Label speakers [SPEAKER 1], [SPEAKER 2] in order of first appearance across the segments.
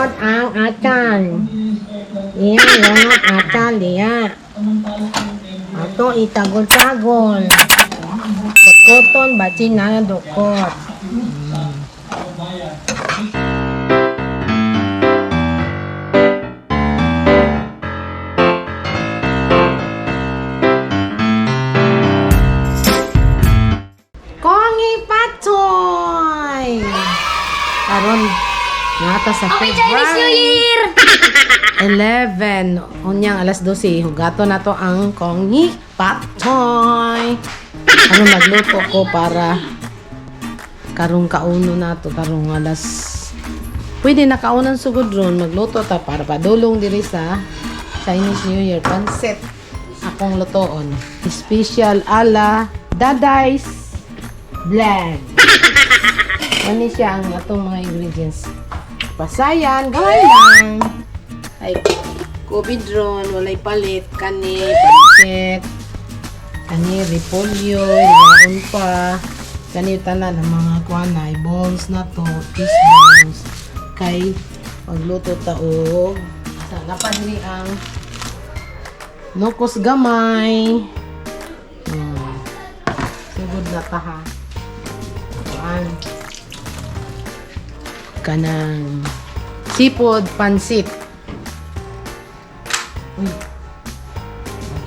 [SPEAKER 1] Lunod ang atal. Iya, lunod atal, iya. Ato itagol-tagol. Kutkuton, batsin na dukot. Kongi Patoy! Karon, nata sa
[SPEAKER 2] Okay, Chinese New
[SPEAKER 1] February
[SPEAKER 2] Year!
[SPEAKER 1] 11. Unyang alas 12. Hugato na to ang Kongi Patoy. Ano, magluto ko para karong kauno na to, karong alas, pwede na kaunan sugod ron. Magluto ta para padulong diri sa Chinese New Year. Pansit akong lutoon, special ala Daday's Blend. Ano siya ang atong mga ingredients? Pasayan, gamay lang. Ay, kubidron, walay palit, kani, pansit, kani, repolyo, hilaon pa, kani tanan ang mga kuanay, balls na to, cheese balls, kay pagluto ta og sa napad ni ang nukos gamay. Sugod na ta ha. Kuan. Kanang seafood pansit. Uy.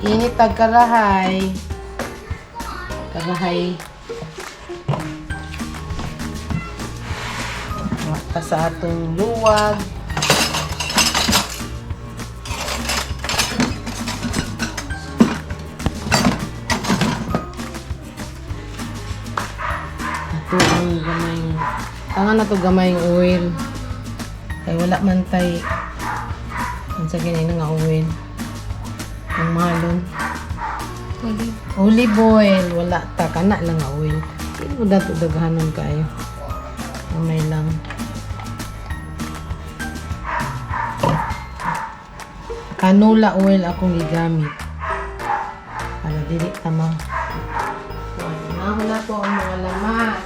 [SPEAKER 1] Init tag karahay. Karahay. Wa ta sa atong luwag. Ito ang gamay. Tanga na to gamay oil. Kay wala man tay unsa gani na nga oil. Ang mahalon.
[SPEAKER 2] Olive.
[SPEAKER 1] Olive oil, wala ta, kana lang nga oil. Hindi mo dato daghanon kayo. Gamay lang. Canola oil akong gigamit. Para dili ta ma. Kuan na to ang mga lamas.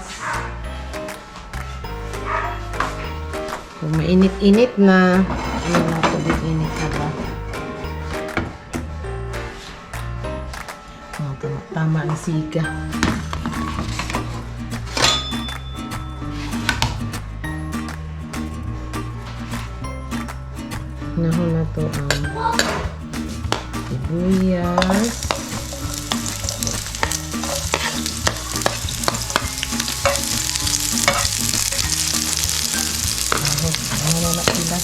[SPEAKER 1] Kung mainit-init na, ano na tubig, init na ba? Oh, tama, tama ang siga. Nahon na to ang sibuyas. Ahos, ano na sila.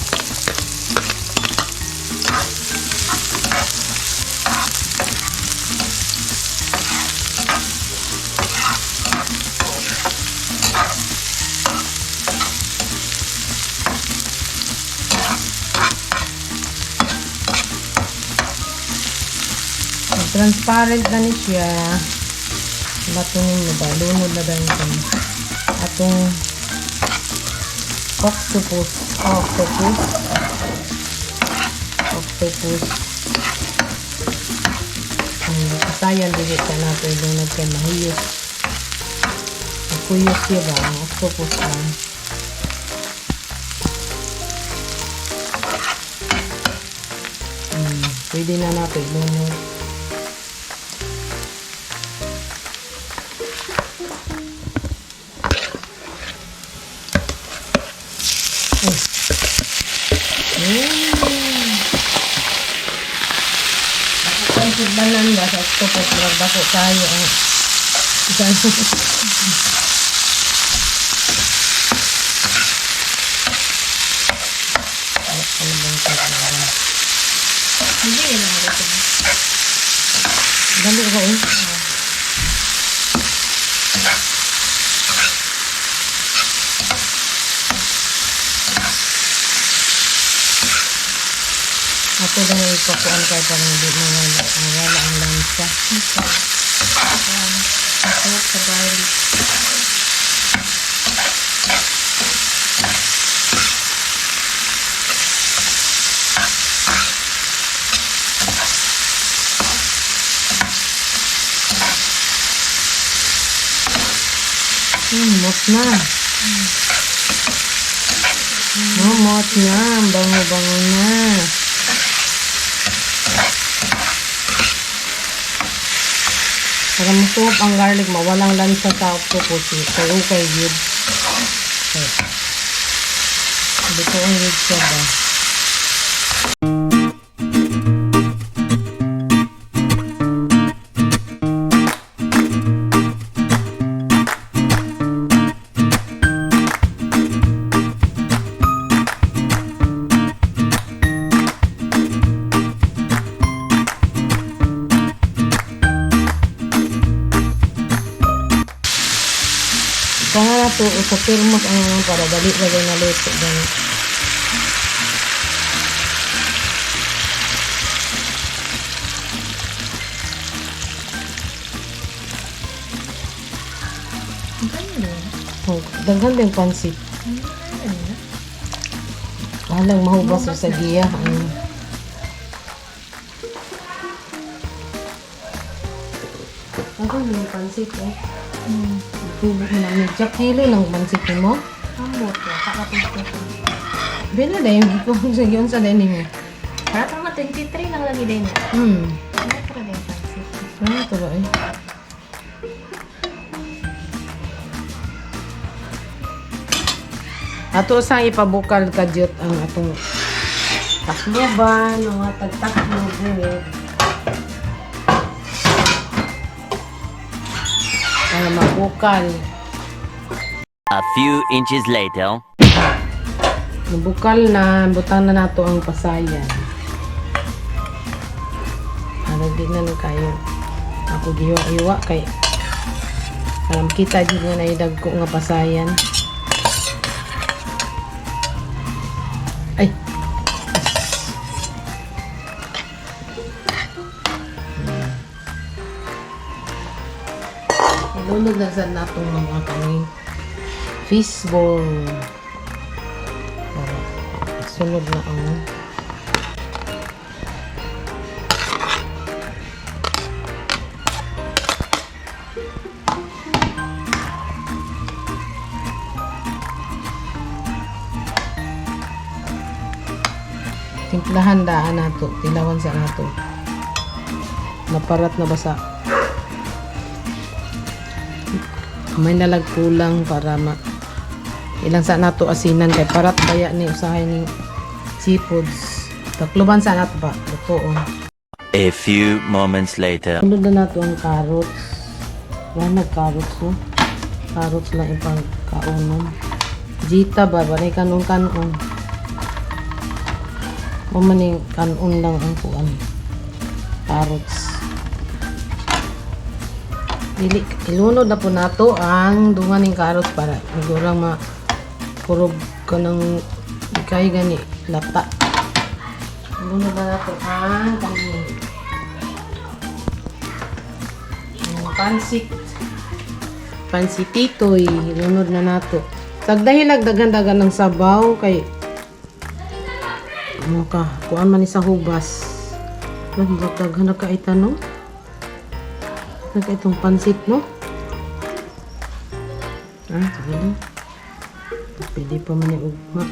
[SPEAKER 1] Pag transparent na ni siya, batunin mo ba? Lunod na dahil ito. Atong octopus. Octopus. Octopus. Ang kasayan, dili ka na ito lunod kay mahuyos. Mahuyos siya ba? Ang octopus lang. Pwede na natin lunod. Ang tigbanan ba sa octopus, murag dako tayo ang isang. Ano bang tawag?
[SPEAKER 2] Hindi yun ang luto.
[SPEAKER 1] Dali ko eh. Ako lang yung ipakuan kay para hindi mawala, mawala ang lansa.
[SPEAKER 2] Ito. Ayan. Masarap sa garlic.
[SPEAKER 1] Mot na. Mamot na, ang bango-bango na. Para masuop ang garlic, mawalang lansa sa octopus. Kay ukay yun. Okay. Dito ang yun siya ba? Kaya na to, sa thermos ang ano, para dali lagay na luto. Gani.
[SPEAKER 2] Ang ganda.
[SPEAKER 1] Oh, daghan din pansit.
[SPEAKER 2] Ano na?
[SPEAKER 1] Walang mahubas sa giya. Ako yung pansit eh. Tubo ko na medyo kilo lang pansit mo.
[SPEAKER 2] Ang boto. Kakapos ko.
[SPEAKER 1] Bila na yung kung sa yun sa dining mo.
[SPEAKER 2] Parang mga 23 lang lagi din. Ano pa din pansit?
[SPEAKER 1] Ano ito ba eh? Ato sang ipabukal kadyot ang atong takloban, mga tagtaklob eh. Para mabukal.
[SPEAKER 3] A few inches later.
[SPEAKER 1] Nabukal na, butang na nato ang pasayan. Ano, di na lang kayo. Ako giwa-iwa kay alam kita jud nga naidagko nga pasayan. Ay. Ilunod na sa natong mga kaning fishball. Para sunod na ang timplahan daan nato, tilawan sa nato. Naparat na basa. May nalag kulang para ma ilang sa nato asinan kay parat baya ni usahay ni seafoods. Takluban sa nato ba? Lutoon.
[SPEAKER 3] A few moments later.
[SPEAKER 1] Sunod na nato ang carrots. Wala nag carrots no? Carrots lang ipang kaunon. Jita ba? Balay kanon kanon. Mamaning kanon lang ang kuan. Carrots. Dili, ilunod na po nato ang dungan ng carrots para sigurang ma kurog ka ng ikay gani lata. Ilunod na nato ang kanin. Ang pansit. Pansititoy. Lunod na nato. Sagdahilag daghan-daghan ng sabaw kay ano ka, kuan man ni sa hubas. Ano daghan na ka no? Nagka itong pansit, no? Ah, sige na. Pwede pa man yung ugma.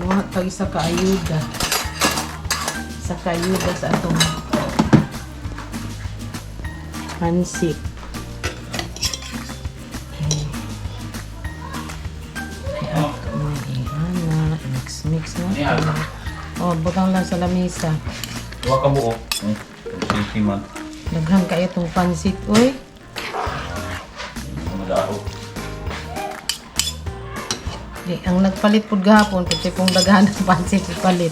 [SPEAKER 1] Mga tag isa ka ayuda. Sa kaayuda sa atong pansit. Ay, mix mix na. Oh, butang lang sa lamisa.
[SPEAKER 4] Duha ka buok. Sisi man.
[SPEAKER 1] Daghan kayo itong pansit, uy.
[SPEAKER 4] Madao.
[SPEAKER 1] Di, ang nagpalit pud gahapon, pud kung daghan ng pansit ipalit.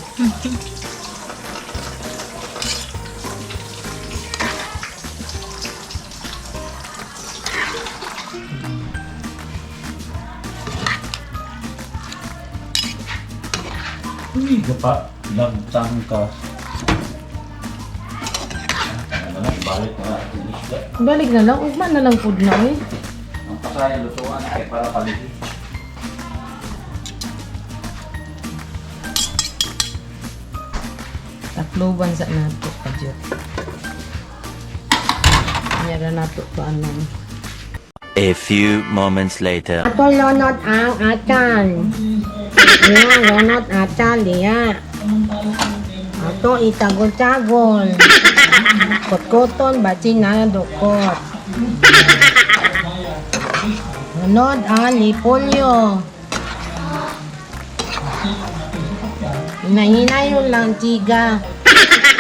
[SPEAKER 4] Uy, gapa. Lagtang ka. Balik na lang ang isda.
[SPEAKER 1] Balik na lang, ugma na lang pud na eh.
[SPEAKER 4] Ang pasaya lutuan kay para paligid.
[SPEAKER 1] Takloban sa nato kadyot. Nyara nato to anong.
[SPEAKER 3] A few moments later.
[SPEAKER 1] Ato lonot ang atal. Iya, lonot atal diya. Ato itagol-tagol. Kotkoton baci na dukot. Lunod ang lipolyo. Hinahinayon lang tiga.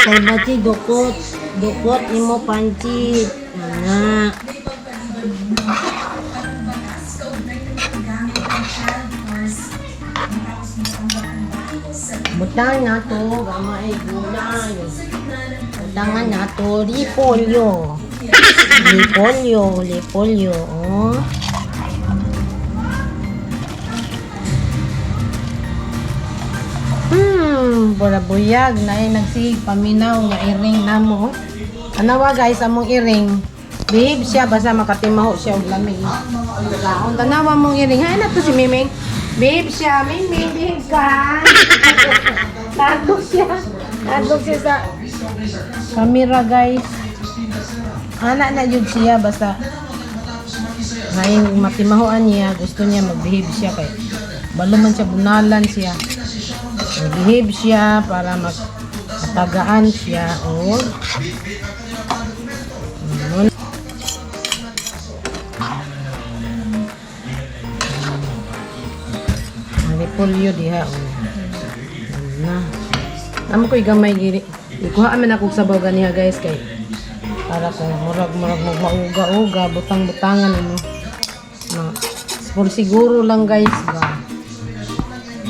[SPEAKER 1] Kay baci dukot. Dukot imo pancit. Ana. Butang na to, gamay gulay. Butangan na to, repolyo. Repolyo, repolyo, oh. Bura buyag na ay nagsig paminaw nga iring namo. Anawa guys, among iring. Behave siya basta makatimaho siya og lami. Kaon tanawa mong iring. Hay na to si Miming. Behave siya, Miming, behave ka. Tagok siya. Tagok siya sa camera guys. Ana na jud siya basta ngayon matimahoan niya, gusto niya mag-behave siya kay balo man siya bunalan siya. Mag-behave siya para matagaan siya o ano. Ang repolyo diha o. Na. Amo ko'y gamay giri. Ikuha man ako sabaw ganiha guys kay para kung murag-murag magmauga-uga, butang-butangan ano. Na, for siguro lang guys ba.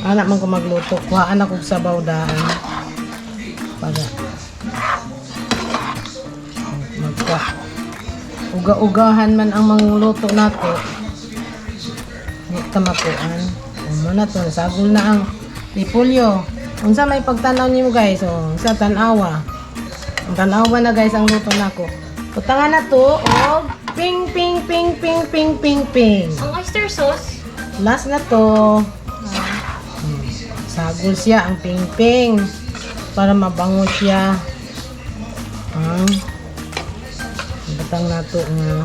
[SPEAKER 1] Anak man ko magluto, kuhaan ako og sabaw daan. Para magka uga-ugahan man ang mangluto nato. Di ta makuan. Mo na to, nasagol na ang repolyo. Unsa may pagtanaw nimo guys? Oh, sa tan-awa. Ang tan-awa na guys ang luto nako. Butangan na to og ping ping ping ping ping ping ping.
[SPEAKER 2] Ang oyster sauce,
[SPEAKER 1] Last na to. Sagol siya ang ping ping para mabango siya. Ang butang nato nga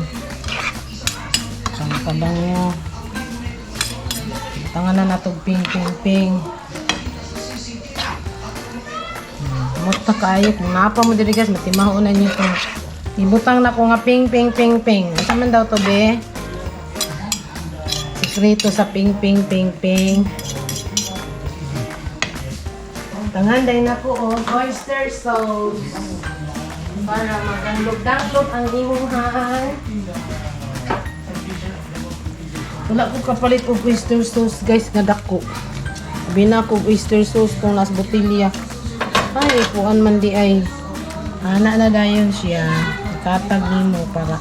[SPEAKER 1] ang pabango. Butangan na nato ping ping ping. Mutta kaayo kung napa mo diri guys, matimaho na niyo to. Ibutang na ko nga ping ping ping ping. Unsa man daw to be? Sikreto sa ping ping ping ping. Tangan day na ko og oyster sauce. Para magdanglob-danglob ang imuhan. Wala ko kapalit og oyster sauce guys nga dako. Sabi na ko og oyster sauce kung nas botilya. Ay, kuan man di ay. Ana na dayon siya. Katag nimo para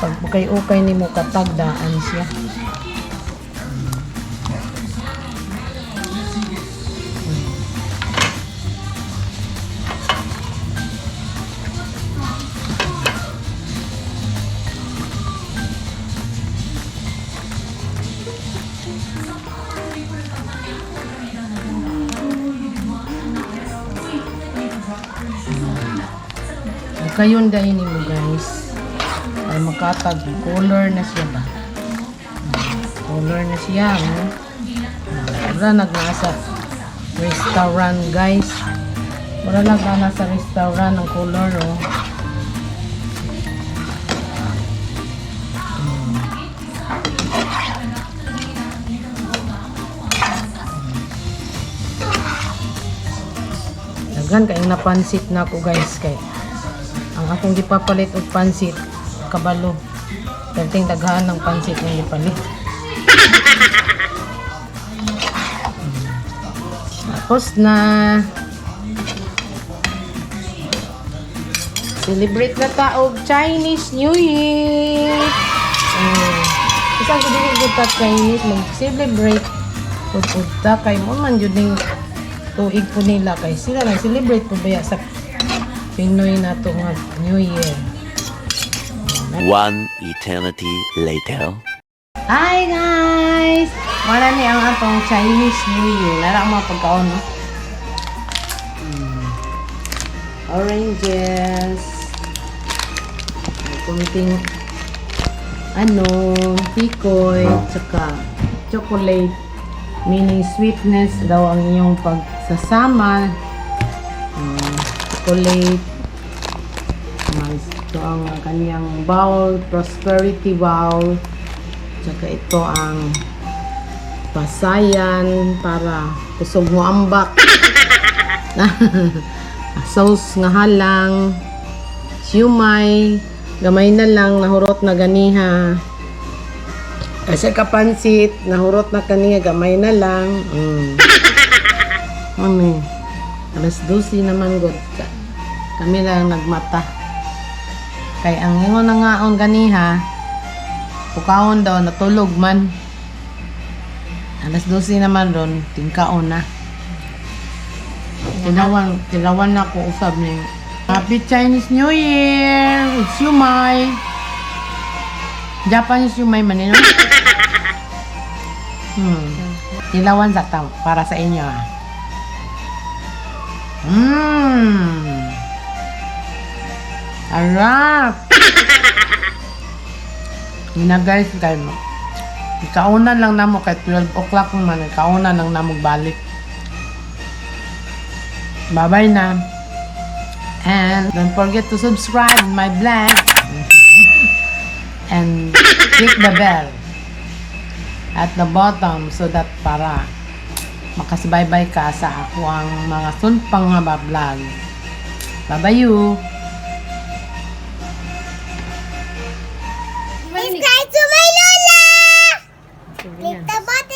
[SPEAKER 1] pag ukay-ukay nimo katag daan siya. Kayon dahil nimo guys. Ay makatag color na siya ba? Color na siya. Oh. Wala nagnasa restaurant guys. Wala nagnasa restaurant ang color oh. Daghan kay napansit na ako guys kay ang akong gipapalit og pansit kabalo. Perting daghan ng pansit ng gipalit. Tapos na celebrate na ta og Chinese New Year. Isang ko dili gud ta Chinese mag-celebrate pud og ta kay mo man jud ning tuig po nila kay sila nag celebrate po baya sa Pinoy na to nga New Year.
[SPEAKER 3] One eternity later.
[SPEAKER 1] Hi guys! Wala ni ang atong Chinese New Year. Nara ang mga pagkaon, no? Oranges. May kunting ano, tikoy, tsaka chocolate. Meaning sweetness daw ang iyong pagsasama. Chocolate. Ito ang kanyang bowl, prosperity bowl. Tsaka ito ang pasayan para kusog mo ambak. Sauce nga halang, siumay, gamay na lang, nahurot na ganiha. Kasi kapansit, nahurot na kaniya, gamay na lang. Mami, alas 12 naman god. Kami lang nagmata. Kay ang ingon na ngaon ganiha, pukawon daw, natulog man. Alas 12 naman ron, tingkaon na. Tilawan, tilawan na ako usab ni. Happy Chinese New Year! It's Yumay! Japanese Yumay man yun, no? Tilawan sa tao, para sa inyo ah. Sarap! Yun na guys, kayo mo. Ikauna lang namo kay 12 o'clock man, ikauna lang namo balik. Bye-bye na. And don't forget to subscribe my vlog. And click the bell at the bottom so that para makasubaybay ka sa ako ang mga sunpang nga vlog. Bye-bye you!
[SPEAKER 5] Subscribe to my Lola! Click the button.